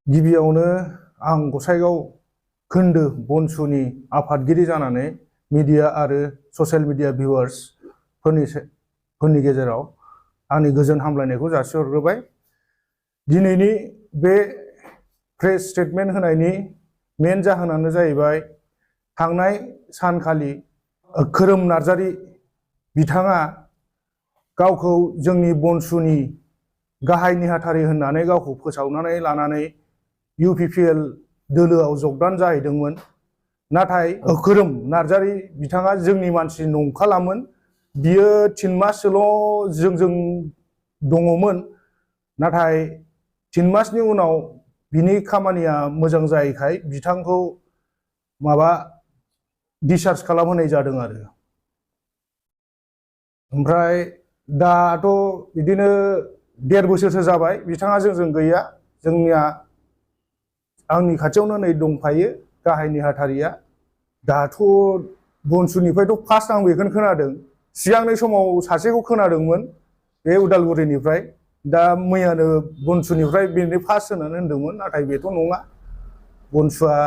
गिबियावनो आं गसाइगाव खोन्दो बनसुनि आफादगिरि जानानै मिडिया आरो ससियेल मिडिया भिउआर्स फोरनि गेजेराव आंनि गोजोन हामलायनायखौ जासिहरग्रोबाय। दिनैनि बे प्रेस स्टेटमेन्ट होनायनि मेन जाहोनानो जाहैबाय थांनाय सानखालि खोरोम नार्जारि बिथाङा गावखौ जोंनि बनसुनि गाहाय नेहाथारि होननानै गावखौ फोसावनानै लानानै UPPL दोलोआव जगदान जाहैदोंमोन। नाथाय खोरोम नार्जारि बिथाङा जोंनि मानसि नंखालामोन। बियो 3 माससोल' जोंजों दङमोन। नाथाय 3 मासनि उनाव बिनि खामानिया मोजां जायैखाय बिथांखौ डिसचार्ज खालामहोनाय जादों आरो। ओमफ्राय दाथ' बिदिनो 1.5 बोसोरसो जाबाय बिथाङा जोंजों गैया। जोंनिया आंनि खाथियावनो नै दंफायो गाहाय नेहाथारिया। दाथ' बनसुनिफ्रायथ' फार्स्ट आं बेखौनो खोनादों। सिगांनि समाव सासेखौ खोनादोंमोन बे उदालगुरिनिफ्राय। दा मैयानो बनसुनिफ्राय बेनो फार्स्ट होननानै होनदोंमोन। नाथाय बेथ' नङा। बनसुआ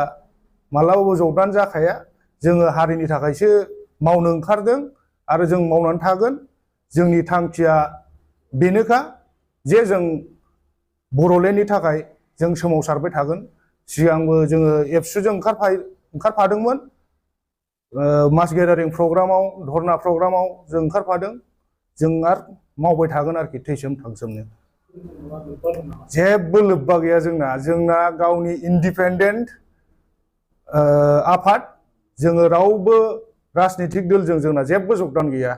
मालाबाबो जगदान जाखाया। जोङो हारिनि थाखायसो मावनो ओंखारदों आरो जों मावनानै थागोन। जोंनि थांखिया बेनोखा जे जों बर'लेण्डनि थाखाय जों सोमावसारबाय थागोन। सिगांबो जोङो एबसुजों ओंखारफादोंमोन। मास गेदारिं प्रग्रामाव, धर्ना प्रग्रामाव जों ओंखारफादों। जों आरो मावबाय थागोन आरोखि थैसोम थांसोमनो। जेबो लोब्बा गैया जोंना गावनि इन्डिपेन्डेन्ट आफाद। जोङो रावबो राजनितिक दलजों जोंना जेबो जगदान गैया।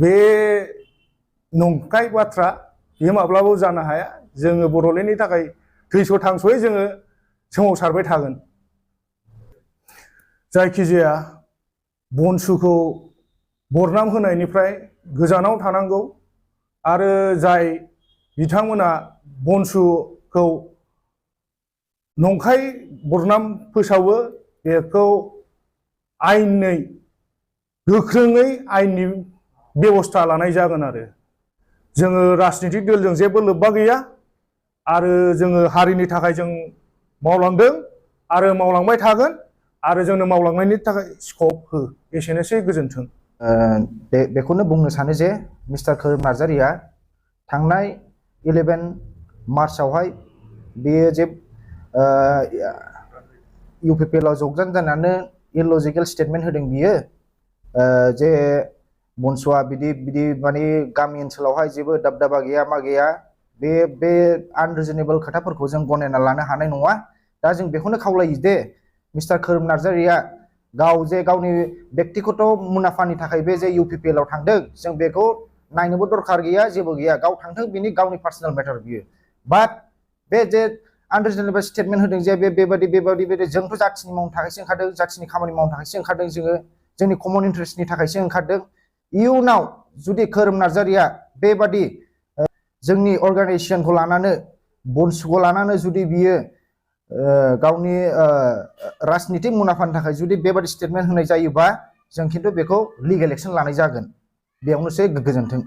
बे नंखाय बाथ्रा। बे माब्लाबाबो जानो हाया। जोङो बर'लेण्डनि थाखाय थैस' थांस'यै जोङो सोमावसारबाय थागोन। जायखिजाया बनसुखौ बरनाम होनायनिफ्राय गोजानाव थानांगौ। आरो जाय बिथांमोना बनसुखौ नंखाय बरनाम फोसावो बेखौ आयेनै गोख्रोङै आयेननि बेबस्था लानाय जागोन आरो। जोङो राजनितिक दलजों जेबो लोब्बा गैया। आरो जोङो हारिनि थाखाय जों मावलांदों आरो मावलांबाय थागोन। आरो जोंनो मावलांनायनि थाखाय स्कप हो। एसेनोसै, गोजोन्थों। बेखौनो बुंनो सानो जे मिस्टार खोरोम नार्जारिया थांनाय 11 मार्चआवहाय बेयो जे UPPL आव जगदान जानानै इलजिकेल स्टेटमेन्ट होदों बियो। जे बनसुआ बिदि माने गामि ओनसोलावहाय जेबो दाबदाबा गैया मा गैया। बे आनरिजनेबल खोथाफोरखौ जों गनायना लानो हानाय नङा। दा जों बेखौनो खावलायो दे मिस्टार खोरोम नार्जारिया गाव जे गावनि बेक्तिगत मुलाम्फानि थाखाय बे जे UPPL आव थांदों, जों बेखौ नायनोबो दरखार गैया, जेबो गैया। गाव थांथों, बिनि गावनि पार्सनेल मेटार बियो। बाट बे जे आनरिजनेबल स्टेटमेन्ट होदों जे बेबायदि जोंथ' जाथिनि मावनो थाखायसो ओंखारदों, जाथिनि खामानि मावनो थाखायसो ओंखारदों, जोङो जोंनि कमन इन्टारेस्टनि थाखायसो ओंखारदों। इयुनाव जुदि खोरोम नार्जारिया बेबादि जोंनि अर्गानाइजेसनखौ लानानै, बनसुखौ लानानै जुदि बियो गावनि राजनितिक मुलाम्फानि थाखाय जुदि बेबादि स्टेटमेन्ट होनाय जायोबा जों खिन्थु बेखौ लिगेल एक्सन लानाय जागोन। बेयावनोसै, गोजोन्थों।